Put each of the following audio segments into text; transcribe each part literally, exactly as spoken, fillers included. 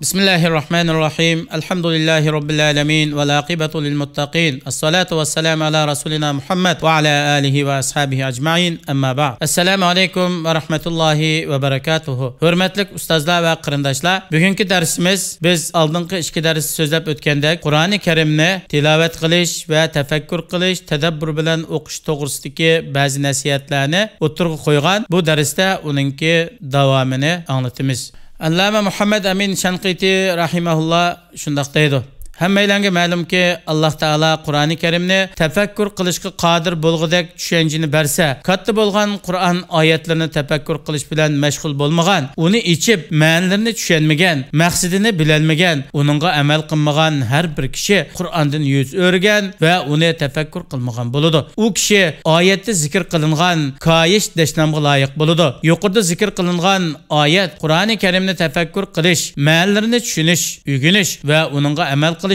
بسم الله الرحمن الرحيم. الحمد لله رب العالمين، والعاقبة للمتقين. الصلاة والسلام على رسولنا محمد وعلى آله وأصحابه أجمعين. أما بعد. السلام عليكم ورحمة الله وبركاته. ھۆرمەتلىك ئۇستازلار ۋە قېرىنداشلار، بۈگۈنكى دەرسىمىز، بىز ئالدىنقى ئىككى دەرستە سۆزلەپ ئۆتكەندەك، قۇرئانى كەرىمنى تىلاۋەت قىلىش ۋە تەپەككۇر قىلىش، تەدەببۇر بىلەن ئوقۇش توغرىسىدىكى بەزى نەسىھەتلەرنى ئوتتۇرىغا قويغان. بۇ دەرستە ئۇنىڭكى داۋامىنى ئاڭلىتىمىز. ئەللامە مۇھەممەد ئەمىن شەنقىتى رەھىمەھۇللا شۇنداق دەيدۇ: ھەممەيلەنگە مەلۇمكى، ئاللاھ تائالا قۇرئانى كەرىمنى تەپەككۇر قىلىشقا قادىر بولغۇدەك چۈشەنچىنى بەرسە، كاتتا بولغان قۇرئان ئايەتلىرىنى تەپەككۇر قىلىش بىلەن مەشغۇل بولمىغان، ئۇنى ئېچىپ، مەنىلىرىنى چۈشەنمىگەن، مەقسىتىنى بىلەلمىگەن، ئۇنىڭغا ئەمەل قىلمىغان ھەر بىر كىشى قۇرئاندىن يۈز ئۆرۈگەن ۋە ئۇنى تەپەككۇر قىلمىغان بولىدۇ. ئۇ كىشى ئايەتتە زىكىر قىلىنغان كايىش دەشنامغا لايىق بولىدۇ. يۇقىرىدا زىكىر قىلىنغان ئايەت قۇرئانى كەرىمنى تەپەككۇر قىلىش، مەنىلىرىنى چۈشىنىش، ئۆگىنىش ۋە ئۇنىڭغا ئەمەل قىلىشنىڭ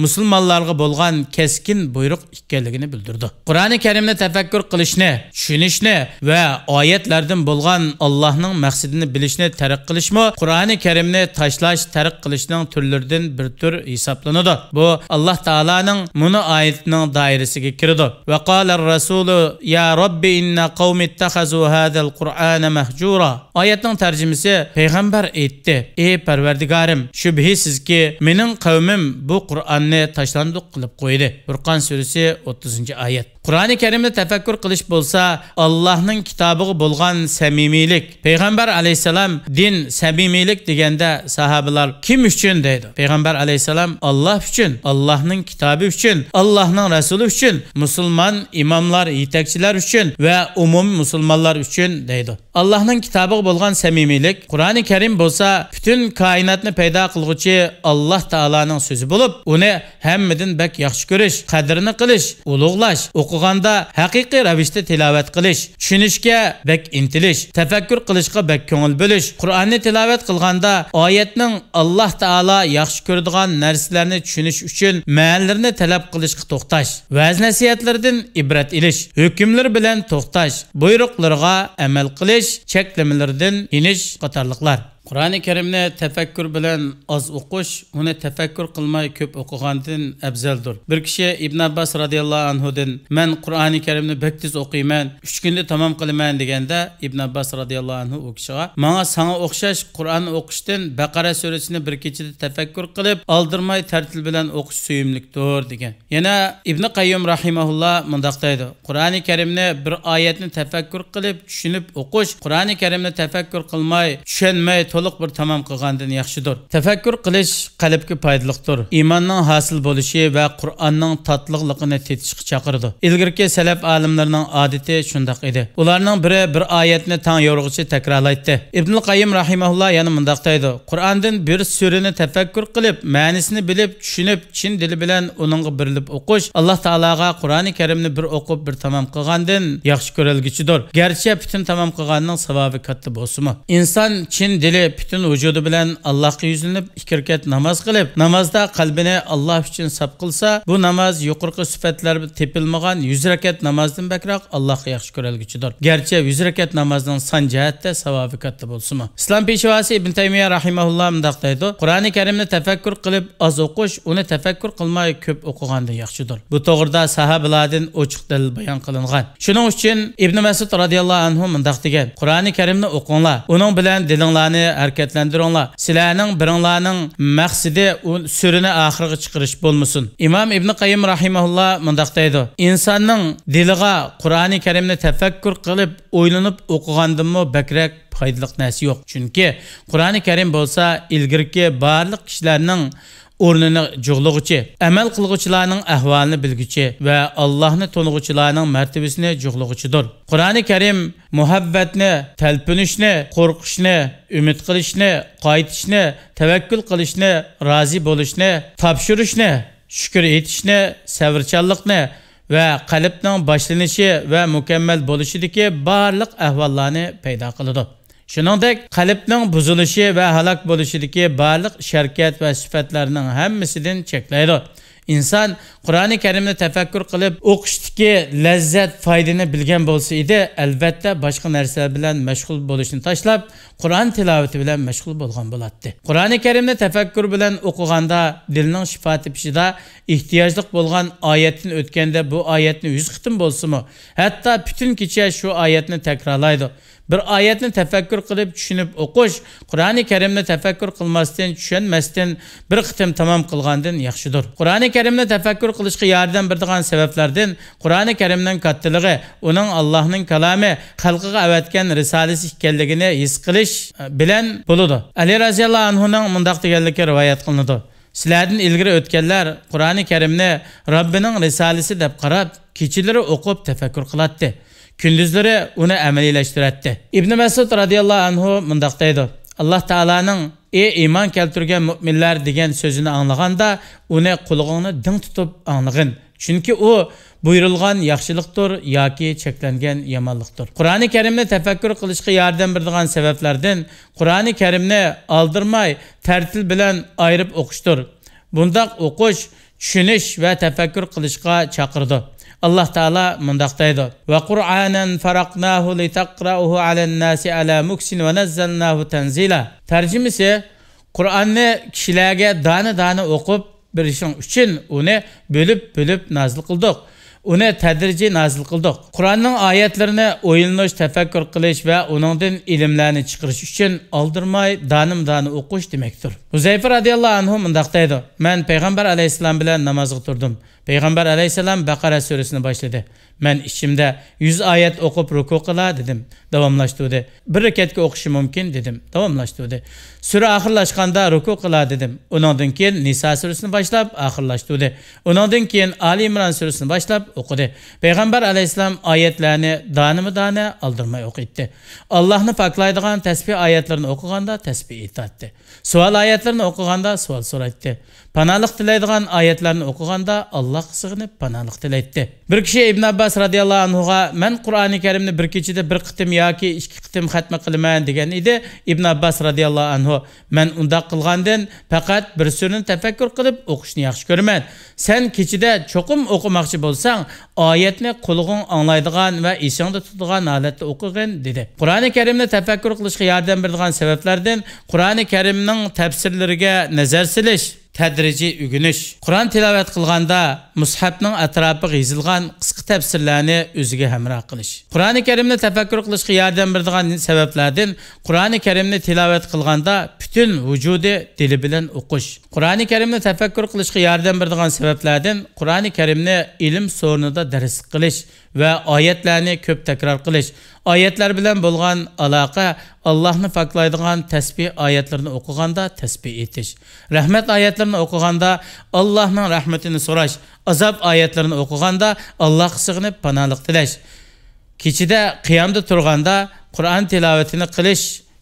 مۇسۇلمانلارغا بولغان كەسكىن بۇيرۇق ئىكەنلىكىنى بىلدۈرىدۇ. قۇرئانى كەرىمنى تەپەككۇر قىلىشنى، چۈشىنىشنى ۋە ئايەتلەردىن بولغان ئاللاھنىڭ مەقسىتىنى بىلىشنى تەرك قىلىشمۇ قۇرئانى كەرىمنى تاشلاش، تەرك قىلىشنىڭ تۈرلىرىدىن بىر تۈر ھېسابلىنىدۇ. بۇ ئاللاھ تائالانىڭ مۇنۇ ئايىتىنىڭ دائىرىسىگە كىرىدۇ. ۋە قالەر رەسۇلۇ يا رەببى ئىننە قەۋمى ئىتتەخەزۇ ھازەل قۇرئانە مەھجۇرا. ئايەتنىڭ تەرجىمىسى، پەيغەمبەر ئېيتتى: ئى پەرۋەردىگارىم، شۈبھىسىزكى، مېنىڭ قەۋمىم بۇ قۇرئاننى تاشلاندۇق قىلىپ قويدى. پۇرقان سۈرىسى، ئوتتۇزىنچى ئايەت. قۇرئانى كەرىمنى تەپەككۇر قىلىش بولسا، ئاللاھنىڭ كىتابىغا بولغان سەمىمىيلىك. پەيغەمبەر ئەلەيھىسسالام دىن، سەمىمىيلىك دېگەندە ساھابىلار كىم ئۈچۈن دەيدۇ؟ پەيغەمبەر ئەلەيھىسسالام ئاللاھ ئۈچۈن، ئاللاھنىڭ كىتابى ئۈچۈن، ئاللاھنىڭ رەسۇلى ئۈچۈن، مۇسۇلمان ئىماملار، يېتەكچىلەر ئۈچۈن ۋە ئومۇمىي مۇسۇلمانلار ئۈچۈن دەيدۇ. ئاللاھنىڭ كىتابىغا بولغان سەمىمىيلىك. قۇرئانى كەرىم بولسا پۈتۈن كائىناتنى پەيدا قىلغۇچى ئاللاھ تائالانىڭ سۆزى بولۇپ، ئۇنى ھەممىدىن بەك ياخشى كۆرۈش، قەدرىنى قىلىش، ئۇلۇغلاش، ئوقۇغاندا ھەقىقىي رەۋىشتە تىلاۋەت قىلىش، چۈشىنىشكە بەك ئىنتىلىش، تەپەككۇر قىلىشقا بەك كۆڭۈل بۆلۈش، قۇرئاننى تىلاۋەت قىلغاندا ئايەتنىڭ ئاللاھ تائالا ياخشى كۆرىدىغان نەرسىلەرنى چۈشىنىش ئۈچۈن مەنىلىرىنى تەلەپ قىلىشقا توختاش، ۋەز-نەسىھەتلىرىدىن ئىبرەت ئېلىش، ھۆكۈملىرى بىلەن توختاش، بۇيرۇقلىرىغا ئەمەل قىلىش، چەكلىمىلىرىدىن يېنىش قاتارلىقلار. قۇرئانى كەرىمنى تەپەككۇر بىلەن ئاز ئوقۇش، ئۇنى تەپەككۇر قىلماي كۆپ ئوقۇغاندىن ئەۋزەلدۇر. بىر كىشى ئىبن ئابباس رازىياللاھۇ ئەنھۇدىن، مەن قۇرئانى كەرىمنى بەك تېز ئوقۇيمەن، ئۈچ كۈندە تامام قىلىمەن، دېگەندە، ئىبن ئابباس رازىياللاھۇ ئەنھۇ ئۇ كىشىغا، ماڭا ساڭا ئوخشاش قۇرئان ئوقۇشتىن بەقەرە سۈرىسىنى بىر كېچىدە تەپەككۇر قىلىپ، ئالدىرىماي تەرتىل بىلەن ئوقۇش سۆيۈملۈكتۇر، دېگەن. يەنە ئىبنى قەييۇم رەھىمەھۇللا مۇنداق دەيدۇ: قۇرئانى كەرىمنى بىر ئايەتنى تەپەككۇر قىلىپ چۈشىنىپ ئوقۇش، قۇرئانى كەرىمنى تەپەككۇر قىلماي، چۈشەنمەي، تولۇق بىر تامام قىلغاندىن ياخشىدۇر. تەپەككۇر قىلىش قەلبكە پايدىلىقتۇر. ئىماننىڭ ھاسىل بولۇشى ۋە قۇرئاننىڭ تاتلىقلىقىنى تېتىشقا چاقىرىدۇ. ئىلگىرىكى سەلەف ئالىملىرىنىڭ ئادىتى شۇنداق ئىدى. ئۇلارنىڭ بىرى بىر ئايەتنى تاڭ يورۇغۇچە تەكرارلايتتى. ئىبنۇل قەييىم رەھىمەھۇللا يەنە مۇنداق دەيدۇ: قۇرئاندىن بىر سۈرىنى تەپەككۇر قىلىپ، مەنىسىنى بىلىپ، چۈشىنىپ، چىن دىلى بىلەن ئۇنىڭغا بېرىلىپ ئوقۇش، ئاللاھ تائالاغا قۇرئانى كەرىمنى بىر ئوقۇپ، بىر تامام قىلغاندىن ياخشى كۆرەلىگۈچىدۇر، گەرچە پۈتۈن تامام قىلغاننىڭ ساۋابى كاتتا بولسىمۇ. ئىنسان چىن دىلى، پۈتۈن ۋۇجۇدى بىلەن ئاللاھقا يۈزلىنىپ، ئىككى رەكەت ناماز قىلىپ، نامازدا قەلبىنى ئاللاھ ئۈچۈن ساپ قىلسا، بۇ ناماز يۇقىرىقى سۈپەتلەر تېپىلمىغان يۈز رەكەت نامازدىن بەكرەك ئاللاھقا ياخشى كۆرەلگۈچىدۇر. گەرچە يۈز رەكەت نامازنىڭ سان جەھەتتە ساۋابى كاتتا بولسىمۇ. ئىسلام پېشۋاسى ئىبن تەيمىيە رەھىمەھۇللا مۇنداق دەيدۇ: قۇرئانى كەرىمنى تەپەككۇر قىلىپ ئاز ئوقۇش، ئۇنى تەپەككۇر قىلماي كۆپ ئوقۇغاندىن ياخشىدۇر. بۇ توغرىدا ساھابىلاردىن ئوچۇق دەلىل بايان قىلىنغان. شۇنىڭ ئۈچۈن ئىبنى مەسئۇد رازىياللاھۇ ئەنھۇ مۇنداق دېگەن: قۇرئانى كەرىمنى ئوقۇڭلار، ئۇنىڭ بىلەن دىلىڭلارنى ھەرىكەتلەندۈرۈڭلار. سىلەرنىڭ بىرىڭلارنىڭ مەقسىتى ئۇ سۈرىنى ئاخىرىغا چىقىرىش بولمىسۇن. ئىمام ئىبنى قەييىم رەھىمەھۇللا مۇنداق دەيدۇ: ئىنساننىڭ دىلىغا قۇرئانى كەرىمنى تەپەككۇر قىلىپ، ئويلىنىپ ئوقۇغاندىنمۇ بەكرەك پايدىلىق نەرسە يوق. چۈنكى قۇرئانى كەرىم بولسا ئىلگىرىكى بارلىق كىشىلەرنىڭ ئورنىنى جۇغلىغۇچى، ئەمەل قىلغۇچىلارنىڭ ئەھۋالىنى بىلگۈچى ۋە ئاللاھنى تونۇغۇچىلارنىڭ مەرتىۋىسىنى جۇغلىغۇچىدۇر. قۇرئانى كەرىم مۇھەببەتنى، تەلپۈنۈشنى، قورقۇشنى، ئۈمىد قىلىشنى، قايتىشنى، تەۋەككۈل قىلىشنى، رازى بولۇشنى، تاپشۇرۇشنى، شۈكۈر ئېيتىشنى، سەۋرچانلىقنى ۋە قەلبنىڭ باشلىنىشى ۋە مۇكەممەل بولۇشىدىكى بارلىق ئەھۋاللارنى پەيدا قىلىدۇ. شۇنىڭدەك، قەلبنىڭ بۇزۇلۇشى ۋە ھالاك بولۇشىدىكى بارلىق ئىش-ھەرىكەت ۋە سۈپەتلەرنىڭ ھەممىسىدىن چەكلەيدۇ. ئىنسان قۇرئانى كەرىمنى تەپەككۇر قىلىپ ئوقۇشتىكى لەززەت، پايدىنى بىلگەن بولسا ئىدى، ئەلۋەتتە باشقا نەرسىلەر بىلەن مەشغۇل بولۇشنى تاشلاپ، قۇرئان تىلاۋىتى بىلەن مەشغۇل بولغان بولاتتى. قۇرئانى كەرىمنى تەپەككۇر بىلەن ئوقۇغاندا دىلنىڭ شىپا تېپىشىدا ئېھتىياجلىق بولغان ئايەتتىن ئۆتكەندە بۇ ئايەتنى يۈز قېتىم بولسىمۇ، ھەتتا پۈتۈن كېچە شۇ ئايەتنى تەكرارلايدۇ. بىر ئايەتنى تەپەككۇر قىلىپ چۈشىنىپ ئوقۇش قۇرئانى كەرىمنى تەپەككۇر قىلماستىن، چۈشەنمەستىن بىر قېتىم تامام قىلغاندىن ياخشىدۇر. قۇرئانى كەرىمنى تەپەككۇر قىلىشقا ياردەم بېرىدىغان سەۋەبلەردىن قۇرئانى كەرىمنىڭ كاتتىلىقى، ئۇنىڭ ئاللاھنىڭ كالامى، خەلقىگە ئەۋەتكەن رىسالىسى ئىكەنلىكىنى ھېس قىلىش بىلەن بولىدۇ. ئەلى رەزىياللاھۇ ئەنھۇنىڭ مۇنداق دېگەنلىكى رىۋايەت قىلىنىدۇ: سىلەردىن ئىلگىرى ئۆتكەنلەر قۇرئانى كەرىمنى رەببىنىڭ رىسالىسى دەپ قاراپ، كېچىلىرى ئوقۇپ تەپەككۇر قىلاتتى، كۈندۈزلىرى ئۇنى ئەمەلىيلەشتۈرەتتى. ئىبنى مەسئۇد رەزىياللاھۇ ئەنھۇ مۇنداق دەيدۇ: ئاللاھ تائالانىڭ «ئى ئىمان كەلتۈرگەن مۆمىنلەر» دېگەن سۆزىنى ئاڭلىغاندا، ئۇنى قۇلىقىڭنى دىڭ تۇتۇپ ئاڭلىغىن، چۈنكى ئۇ بۇيرۇلغان ياخشىلىقتۇر ياكى چەكلەنگەن يامانلىقتۇر. قۇرئانى كەرىمنى تەپەككۇر قىلىشقا ياردەم بېرىدىغان سەۋەبلەردىن قۇرئانى كەرىمنى ئالدىرىماي، تەرتىل بىلەن ئايرىپ ئوقۇشتۇر. بۇنداق ئوقۇش چۈشىنىش ۋە تەپەككۇر قىلىشقا چاقىرىدۇ. ئاللاھ تائالا مۇنداق دەيدۇ: «وَقُرْآنًا فَرَقْنَاهُ لِتَقْرَأَهُ عَلَى النَّاسِ عَلَى مُكْثٍ وَنَزَّلْنَاهُ تَنزِيلًا.» تەرجىمىسى: قۇرئاننى كىشىلەرگە دانە-دانە ئوقۇپ بېرىشىڭ ئۈچۈن ئۇنى بۆلۈپ-بۆلۈپ نازىل قىلدۇق. ئۇنى تەدرىجىي نازىل قىلدۇق. قۇرئاننىڭ ئايەتلىرىنى ئويلىنىش، تەپەككۇر قىلىش ۋە ئۇنىڭدىن ئىلىملەرنى چىقىرىش ئۈچۈن ئالدىرىماي دانىمۇ-دانە ئوقۇش دېمەكتۇر. ھۇزەيفە رەزىياللاھۇ ئەنھۇ مۇنداق دەيدۇ: مەن پەيغەمبەر ئەلەيھىسسالام بىلەن نامازغا تۇردۇم. پەيغەمبەر ئەلەيھىسسالام بەقەرە سۈرىسىنى باشلىدى. مەن ئىچىمدە «يۈز ئايەت ئوقۇپ رۇكۇ قىلا» دېدىم. داۋاملاشتۇردى. «بىر رەكەتكە ئوقۇشى مۇمكىن» دېدىم. داۋاملاشتۇردى. سۈرە ئاخىرلاشقاندا «رۇكۇ قىلا» دېدىم. ئۇنىڭدىن كېيىن نىسا سۈرىسىنى باشلاپ ئاخىرلاشتۇردى. ئۇنىڭدىن كېيىن ئالى ئىمران سۈرىسىنى باشلاپ ئوقۇدى. پەيغەمبەر ئەلەيھىسسالام ئايەتلەرنى دانىمۇ-دانە ئالدىرىماي ئوقۇيتتى. ئاللاھنى پاكلايدىغان تەسبىھ ئايەتلىرىنى ئوقۇغاندا تەسبىھ ئېيتاتتى. سوئال ئايەتلىرىنى ئوقۇغاندا سوئال سورايتتى. پاناھلىق تىلەيدىغان ئايەتلەرنى ئوقۇغاندا ئاللاھقا سىغىنىپ پاناھلىق تىلەيتتى. بىر كىشى ئىبن ئابباس رەزىياللاھۇ ئەنھۇغا: «مەن قۇرئانى كەرىمنى بىر كېچىدە بىر قېتىم ياكى ئىككى قېتىم خەتمە قىلىمەن» دېگەن ئىدى. ئىبن ئابباس رەزىياللاھۇ ئەنھۇ: «مەن ئۇنداق قىلغاندىن پەقەت بىر سۈرىنى تەپەككۇر قىلىپ ئوقۇشنى ياخشى كۆرىمەن. سەن كېچىدە چوقۇم ئوقۇماقچى بولساڭ، ئايەتنى قۇلىقىڭ ئاڭلايدىغان ۋە ئېسىڭدە تۇتىدىغان ھالەتتە ئوقۇغىن» دېدى. قۇرئانى كەرىمنى تەپەككۇر قىلىشقا ياردەم بېرىدىغان سەۋەبلەردىن قۇرئانى كەرىمنىڭ تەپسىرلىرىگە نەزەر سېلىش، تەدرىجىي ئۆگىنىش. قۇرئان تىلاۋەت قىلغاندا مۇسھەپنىڭ ئەتراپىغا يېزىلغان قىسقا تەپسىرلەرنى ئۆزىگە ھەمراھ قىلىش. قۇرئانى كەرىمنى تەپەككۇر قىلىشقا ياردەم بېرىدىغان سەۋەبلەردىن قۇرئانى كەرىمنى تىلاۋەت قىلغاندا پۈتۈن ۋۇجۇدى، دىلى بىلەن ئوقۇش. قۇرئانى كەرىمنى تەپەككۇر قىلىشقا ياردەم بېرىدىغان سەۋەبلەردىن قۇرئانى كەرىمنى ئىلىم سورۇنىدا دەرسلىك قىلىش ۋە ئايەتلەرنى كۆپ تەكرار قىلىش. ئايەتلەر بىلەن بولغان ئالاقە ئاللاھنى پاكلايدىغان تەسبىھ ئايەتلىرىنى ئوقۇغاندا تەسبىھ ئېيتىش. رەھمەت ئايەتلىرىنى ئوقۇغاندا ئاللاھنىڭ رەھمىتىنى سوراش. ئازاب ئايەتلىرىنى ئوقۇغاندا ئاللاھقا سىغىنىپ پاناھلىق تىلەش. كېچىدە قىيامدا تۇرغاندا قۇرئان تىلاۋىتىنى قىلىش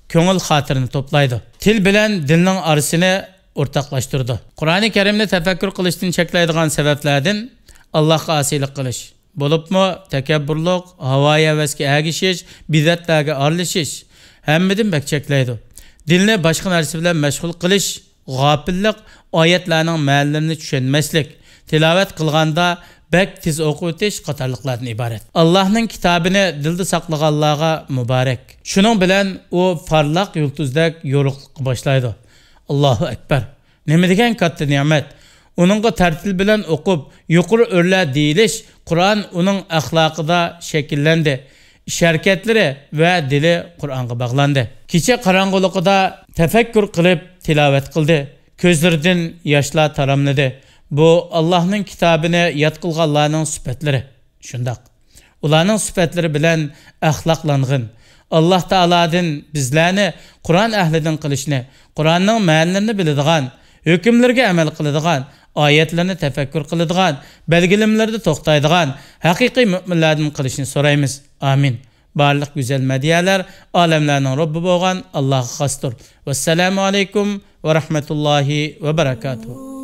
كۆڭۈل خاتىرىنى توپلايدۇ. تىل بىلەن دىلنىڭ ئارىسىنى ئورتاقلاشتۇرىدۇ. قۇرئانى كەرىمنى تەپەككۇر قىلىشتىن چەكلەيدىغان سەۋەبلەردىن ئاللاھقا ئاسىيلىق قىلىش، بولۇپمۇ تەكەببۇرلۇق، ھاۋايى ھەۋەسكە ئەگىشىش، بىدئەتلەرگە ئارىلىشىش ھەممىدىن بەك چەكلەيدۇ. دىلنى باشقا نەرسە بىلەن مەشغۇل قىلىش، غاپىللىق، ئايەتلەرنىڭ مەنىلىرىنى چۈشەنمەسلىك، تىلاۋەت قىلغاندا بەك تېز ئوقۇۋېتىش قاتارلىقلاردىن ئىبارەت. ئاللاھنىڭ كىتابىنى دىلدا ساقلىغانلارغا مۇبارەك. شۇنىڭ بىلەن ئۇ پارلاق يۇلتۇزدەك يورۇقلۇققا باشلايدۇ. ئاللاھۇ ئەكبەر! نېمە دېگەن كاتتا نېمەت! ئۇنىڭغا تەرتىل بىلەن ئوقۇپ، يۇقىرى ئۆرلە دېيىلىش، قۇرئان ئۇنىڭ ئەخلاقىدا شەكىللەندى. ئىش-ھەرىكەتلىرى ۋە دىلى قۇرئانغا باغلاندى. كېچە قاراڭغۇلۇقىدا تەپەككۇر قىلىپ تىلاۋەت قىلدى. كۆزلىرىدىن ياشلار تاراملىدى. بۇ ئاللاھنىڭ كىتابىنى ياد قىلغانلارنىڭ سۈپەتلىرى. شۇنداق. ئۇلارنىڭ سۈپەتلىرى بىلەن ئەخلاقلانغىن. ئاللاھ تائالادىن بىزلەرنى قۇرئان ئەھلىدىن قىلىشنى، قۇرئاننىڭ مەنىلىرىنى بىلىدىغان، ھۆكۈملىرىگە ئەمەل قىلىدىغان، ئايەتلىرىنى تەپەككۇر قىلىدىغان، بەلگىلىمىلىرىدە توختايدىغان ھەقىقىي مۆمىنلەردىن قىلىشنى سورايمىز. ئامىن. بارلىق گۈزەل مەدھىيەلەر ئالەملەرنىڭ رەببى بولغان ئاللاھقا خاستۇر. ۋەسسالامۇ ئەلەيكۇم ۋە رەھمەتۇللاھى ۋە بەرەكاتۇھۇ.